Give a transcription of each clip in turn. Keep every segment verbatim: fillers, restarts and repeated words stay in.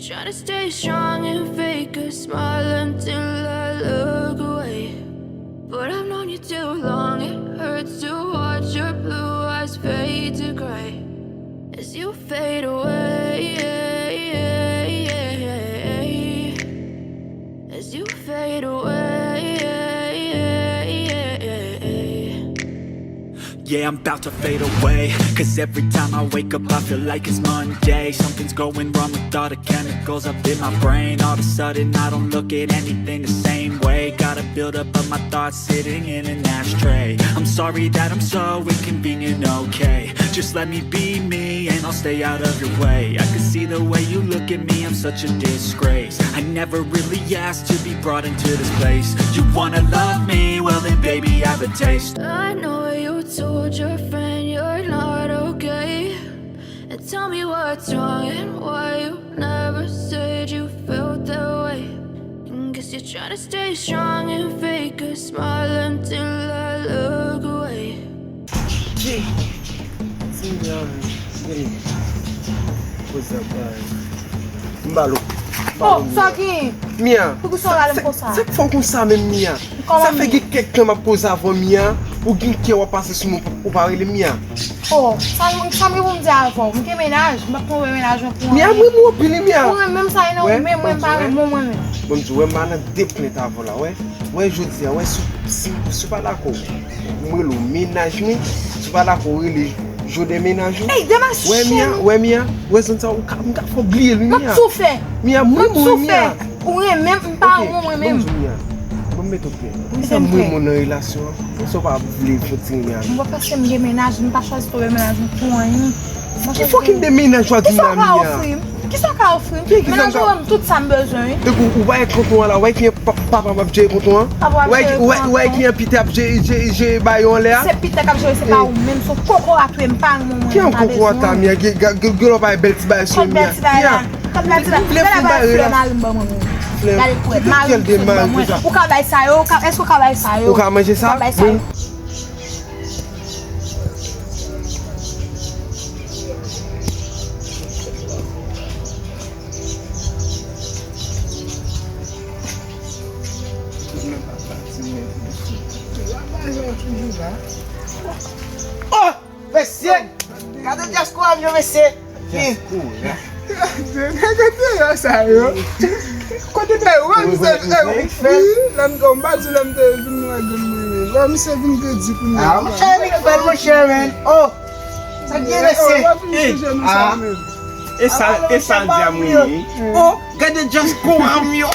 Try to stay strong and fake a smile until I look away. But I've known you too long, it hurts to watch your blue eyes fade to gray as you fade away. As you fade away. Yeah, I'm about to fade away. Cause every time I wake up, I feel like it's Monday. Something's going wrong with all the chemicals up in my brain. All of a sudden, I don't look at anything the same way. Got a buildup of my thoughts sitting in an ashtray. I'm sorry that I'm so inconvenient, okay? Just let me be me and I'll stay out of your way. I can see the way you look at me, I'm such a disgrace. I never really asked to be brought into this place. You wanna love me? Well, then, baby, I have a taste. I know you told your friend you're not okay. And tell me what's wrong and why you never said you felt that way. And guess you're trying to stay strong and fake a smile until I look away. Ki? Ti Mia, vini. Poze bay. M ba l ou. M ba l Oh, ou, sa Mia. gen? Mia. Poukisa w rale m konsa? Sa k fè w konsa menm, Mia? Kòman Sa fè gen kèk tan m ap poze avè w, Mia. Ou gen kè w ap pase sou mwen, ou pa rele m, Mia. Oh, sa m sa m gen pou m di avè w? M gen mennaj, m p ap twonpe mennaj mwen pou Mia, anyen. Mwen mwen pile, Mia. Ou renmen m sa e non, Wè, men mwen m pa wè. renmen mwen menm. Bon, m di w, wè, m pa nan de plent avè w la, wè. Wè, jodi a, wè, si, si, si w pa dakò, m rele w mennaj mwen, si w pa dakò, rele Jodè mennaj ou. Ey, demach Wè, Mia, chen. Wè, Mia, wè, zòn sa, ou ka, m ka fè w bliye l, wi, M ap Mia. tou fè. Mia, M mwen, ap tou mwen, fè. Mia. Ou renmen m, m pa Ok, renmen mwen bon, menm. m di w, Mia. Bon, m met w klè. Pou sa Mete m mwen klè. Mwen nan relasyon an, pou sa w pa vle fè w ti renmen avè m. Mwen paske m gen mennaj, m pa chwazi twonpe mennaj mwen pou anyen. Ki fucking de mennaj w ap di Kisa w la, ka Mia? ofri m? Kisa w ka ofri m? Ki, ki Mennaj sa m ou ka- an tout sa m bezwen, wi. Epi ou pa wè konton an la, wè ki pa- papa m ap jere konton an? Papa m ap Wè jere ki- wè- konton Wè an. Ki an pite ap jere, jere, jere bayo anlè a? Se pite k ap jere, se pa ou menm, se koko a touye m, pa renmen mwen. Ki an koko a ta, Mia? Gen gen- gen- gen lòt pa bèl ti bagay sou Kot bèl ti bagay la? Kot bèl ti bagay? Gade bay flè mari m ban mwen. Gade pou wè, mari m sot ban mwen. Ou ka bay sa yo, ou ka- èske ou ka bay sa yo? Ou ka manje sa? Ou ka bay sa yo? Oh! Mesye! Gade dyaspora m yo, mesye! Dyaspora? Gade dyaspora sa yo! Kote bay wè misye, e, wi, lè m, m pa di lè m te vin wè grann mwen menm. Wè misye vin grandi pou mwen. Ah, monchè, Nick fè l, monchè, men. Oh! Sa k gen, mesye? E sa, e sa l di a mwen ye. Oh, gade dyaspora m yo.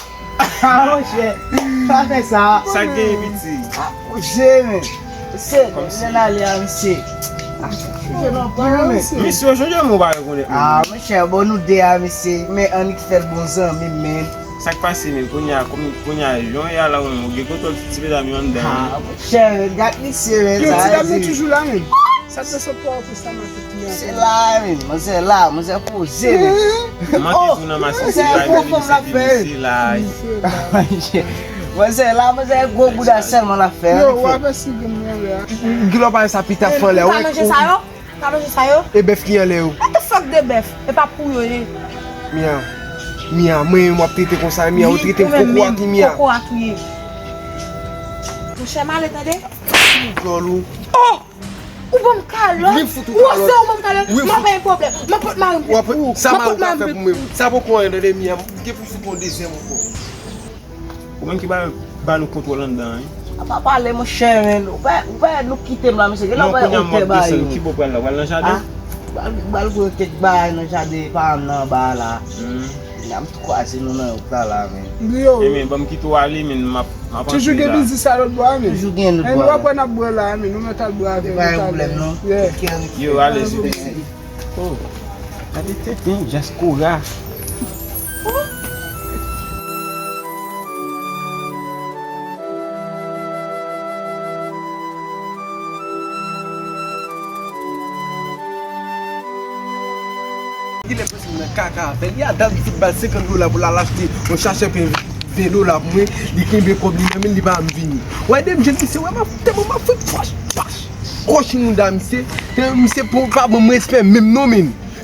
Ah, monchè, pa fè sa. Sa k gen, piti? Ah, monchè, men. Mesye, lè n ale a, mesye. Ah, monchè, non, pa non, men. Mesye, yo chanje mwen pa rekonèt mwen. Ah, monchè, bon, nou de a, mesye. Men Annik fè l bon zanmi m, men. Sa k pase, men? Kounye a, kounye a, jan w ye a la, ou gen kontwòl ti medam yo anndan. Ah, monchè, men, gad misye, men. Yo, Sa ti dam di- yo toujou la, men. Sa te sot pa w pou sa, m ap fè ti Se la, men. Manzè la, manzè poze, men. Manke tou nan masisi la, Gwo fanm la fè. Se la. Manzè la, manzè gwo bouda sèlman la fè. Yo, w ap esige m nan lè a. Gilò pa sa pita fè lè. Ou ka manje sa yo? Ou ka manje sa yo? E bèf ki anlè yo? What the fuck de bèf? E pa pou yo ye. Mia. Mia, mwen menm w ap trete konsa, Mia, ou trete m koko a ki Mia. Koko a touye. Monchè, m ale tande. Djòl ou. Oh! Ou ban m kalòt. Li fout ou Ou kalòt. se ou ban m kalòt. Wi, M ap bay pwoblèm. M ap pot mari m W ap, pou ou. sa M ap mari pot w ka mari fè m pou mwen. Sa poko anyen, tande, Mia. M gen pou sou pon dezyèm ankò. Ou menm ki ba, ba nou kontwòl anndan an, wi. A pa pale, monchè, men. Ou pa, ou pa nou kite m la, mesye. Gen lè Non, w bay kounye a m otè ap ba yo. desann. Ki bò pral la? Pral nan jaden? Ah, bal, bal gwo kèk bagay nan jaden pa m nan anba la. Hmm. Kounye a m tou kwaze nou nan wout la, la, men. Yo, E men, ban m kite w ale, men m ap, m ap toujou antre gen la. biznis a lòt bò a, men. Toujou gen lòt Ann, bò w la. ap wè n ap bwè la, men. Nou mèt al bwè avè Se nou pa yon talè. pwoblèm, non. Yeah. Kè Yo, alèz, piti. Oh, gade tenten, dyaspora. Li lè pase nan kaka avè li a, dat m fout ba l senkant dola pou l al achte yon sachè pen ven dola pou mwen, li kenbe kòb li nan men l, li pa janm vini. Wè de m jwenn misye, wè m ap tèlman m ap fè pòch, pòch, kòch mouda misye, tèlman misye pa ban m respè menm non, men.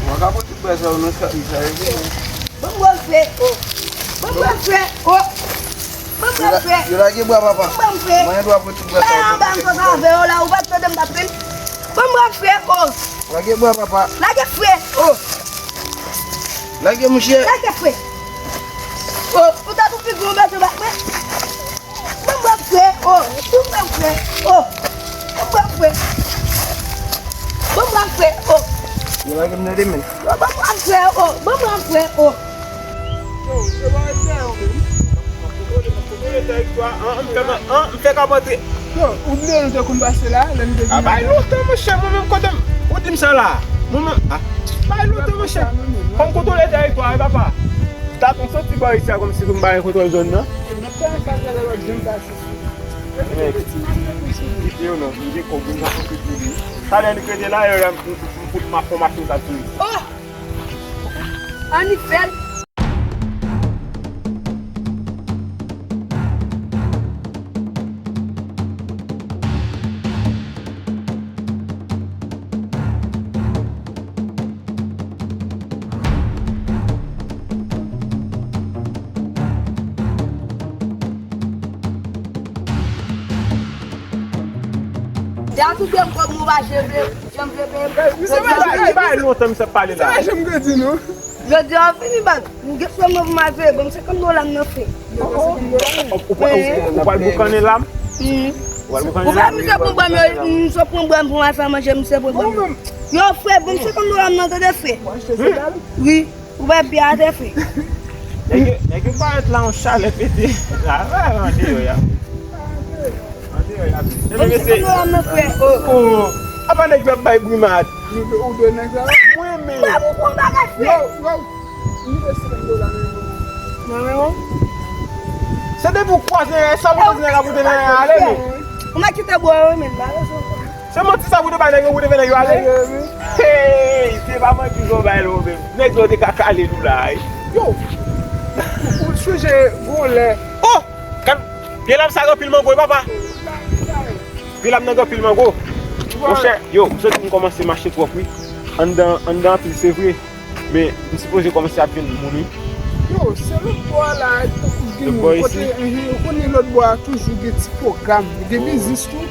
Mwen ka pran tout bagay sa yo nan kay sa yo. Ban m bwè frè, o. Ban m bwè frè, o. Ban m bwè frè. Yo lage bwa papa. Ban m frè. Mwen dwa pran tout bagay sa yo. Ban m bwè frè, o. Lage bwa papa. Lage frè, o. Lage mouche. Lage frè. O, ou ta tou pi gwo bèt ou bat mwen. Ban m bwè frè, o. Ban m bwè frè, o. Ban m bwè frè. Ban m bwè frè, o. Yo lage m nan demen. Yo, ban m bwè frè, o. Ban m bwè frè, o. Yo, se pa sa yo menm. Kontwole tèritwa an, m fè, an, m fè kòmante. Yo, ou bliye nou te konn pase la, lè nou te vini. A, bay lontan, monchè, mwen menm kote m, ou di m sa la. Mwen menm, a, bay lontan, monchè. Fò m kontwole tèritwa, wi, papa. Taton soti bò isi a kòmsi pou m pa gen kontwòl zòn nan. N ap fè yon bagay lè lòt jan pase. Li di yo non, li gen kòb, li gen kòb li. Talè li krete la, yo la, m, m, m fout ma fon machin sa tou. Oh! Ann fè l. Dè a tou de m kòb mwen pa janm vle, janm vle peye m. Misye pa bay, bay lontan misye ap pale la. Misye pa janm grandi non. Jodi a w fini ban m. M gen sou mwen pou m al veye, ban m senkant dola m nan fre. Ou pa, ou pa, ou pral boukannen la m? Ou pral boukannen la m? Misye pran bwa m yo, misye pran bwa m pou m al fè manje, misye pran bwa m yo. Yo, fre, ban m senkant dola m nan, tande, fre. Wi, ou pa byen atè, fre. Nèg yo, nèg yo parèt la, yon chalè pete. La, la, la, deyò, ya. Mwen se konn frè. Oh, apa nèg yo ap bay brimad? Ou de, ou de nèg la? Mwen menm. Mwen pou pran bagay frè. Yo, yo. Li de senk dola menm. Mwen menm. Se depi w kwaze, sa pou kwaze nèg ap pote nan ale nou. Ou mèt kite bò yo menm, ba rezon. Se manti sa pou te bay nèg yo, pou te fè nèg yo ale. Hey, se pa manti zò bay la ou menm. Nèg yo te ka kale nou la. Yo, ou sonje gon lè. Oh! Gad, pye lam sa gen anpil mango, wi, papa. Pye lam nan gen anpil mango. Monchè, yo, m santi m kòmanse mache twòp, wi. Anndan, anndan anpil, se vre. Men, m sipoze kòmanse ap jwenn moun, wi. Yo, se lòt bò a la, tankou gen moun kote, enhen, ou konnen lòt bò a toujou gen ti pwogram, gen biznis tou.